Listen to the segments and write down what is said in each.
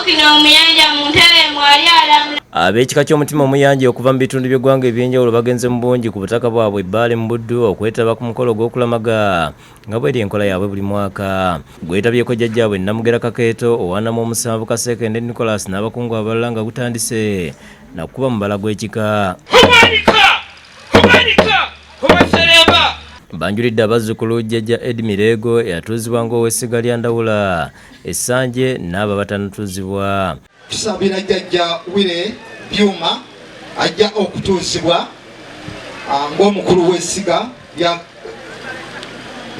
Pokino Omuyanja mu ntebe mwali alamula. Ab'ekika ky'omutima omuyanja okuva mu bitundu by'eggwanga eby'enjawulo bagenze mu bungi ku butaka bwabwe e Bbaale mu Buddu okwetaba ku mukolo ogw'okulamaga nga bweri enkola yaabwe buli mwaka. Gwetabyeko jjajjaabwe Namugera Kakeeto, owaanamu omusanvu Kaseekende Nicholas n'abakungu abalala nga gutandise na kukuba mubala gw'ekika. Banjulidde abazzukulu jjajja Eddie Mireego eyatuuzibwa ng'ow'essiga lya Ndawula Essanje n'abo abatannatuuzibwa. Tusabira jjajja Wire Byuma ajja okutuuzibwa ng'omukulu w'essiga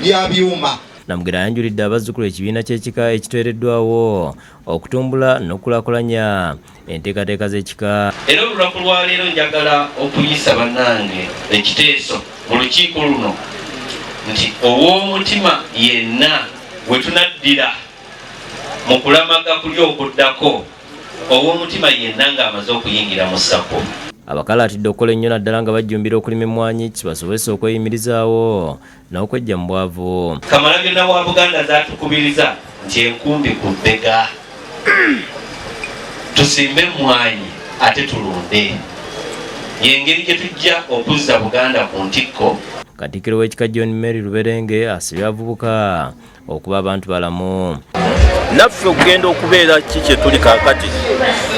lya Byuma. Namugera ayanjulidde abazzukulu ekibiina ky'ekika ekiteereddwawo okutumbula n'okukulaakulanya enteekateeka z'ekika. Era olunaku lwaleero njagala okuyisa bannange ekiteeso mu lukiiko luno nti ow'omutima yenna we tunaddira mu kulamaga kuli okuddako, ow'omutima yenna ng'amaze okuyingira mu SACCO. Abakalaatidde okukola ennyo naddala nga bajjumbira okulima emmwanyi kibasobozese okweyimirizaawo n'okweggya mu bwavu. Kamalabyonna wa Buganda zaatukubiriza nti enkumbi ku bbega, tusimbe emmwanyi ate tulunde, y'engeri gye tujja okuzza Buganda ku ntikko. Katikkiro w'ekika John Mary Luberenge asibye abavubuka okuba abantu balamu. Naffe okugenda okubeera ki kye tuli kaakati,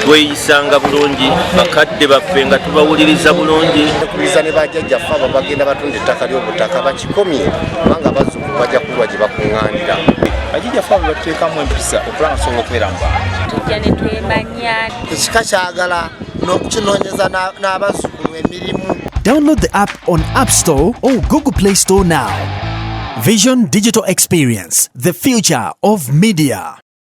tweyisanga bulungi bakadde baffe nga tubawuliriza bulungi. Kubiriza ne bajjajjaffe abo bagenda batunda ettaka ly'obutaka bakikomye, kubanga abazzukulu bajja kulwa gye bakuŋŋaanira. Bajjajjaffe abo batuteekamu empisa okulaba nga tusobola okubeera mu bantu. Tujja ne twemanya. Ekika kyagala n'okukinoonyeza n'abazzukulu emirimu. Download the app on App Store or Google Play Store now. Vision Digital Experience, the future of media.